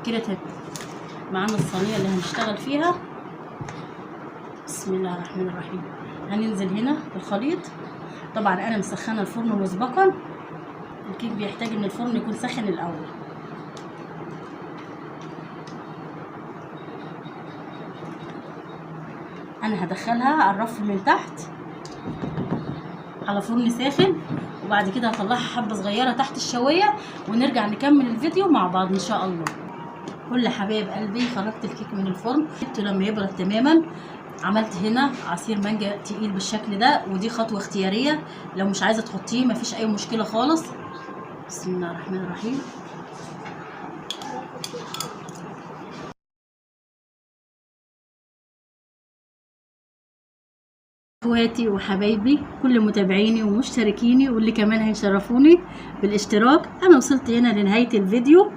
كده تمام. معانا الصينية اللي هنشتغل فيها. بسم الله الرحمن الرحيم. هننزل هنا بالخليط. طبعا انا مسخنه الفرن مسبقا، الكيك بيحتاج ان الفرن يكون ساخن الاول. انا هدخلها على الرف من تحت على فرن ساخن، وبعد كده هطلعها حبه صغيرة تحت الشوايه، ونرجع نكمل الفيديو مع بعض ان شاء الله. كل حبايب قلبي، خرجت الكيك من الفرن، سبته لما يبرد تماما. عملت هنا عصير مانجا تقيل بالشكل ده، ودي خطوة اختيارية، لو مش عايزه تحطيه مفيش اي مشكلة خالص. بسم الله الرحمن الرحيم. اخواتي وحبايبي، كل متابعيني ومشتركيني واللي كمان هيشرفوني بالاشتراك، انا وصلت هنا لنهاية الفيديو.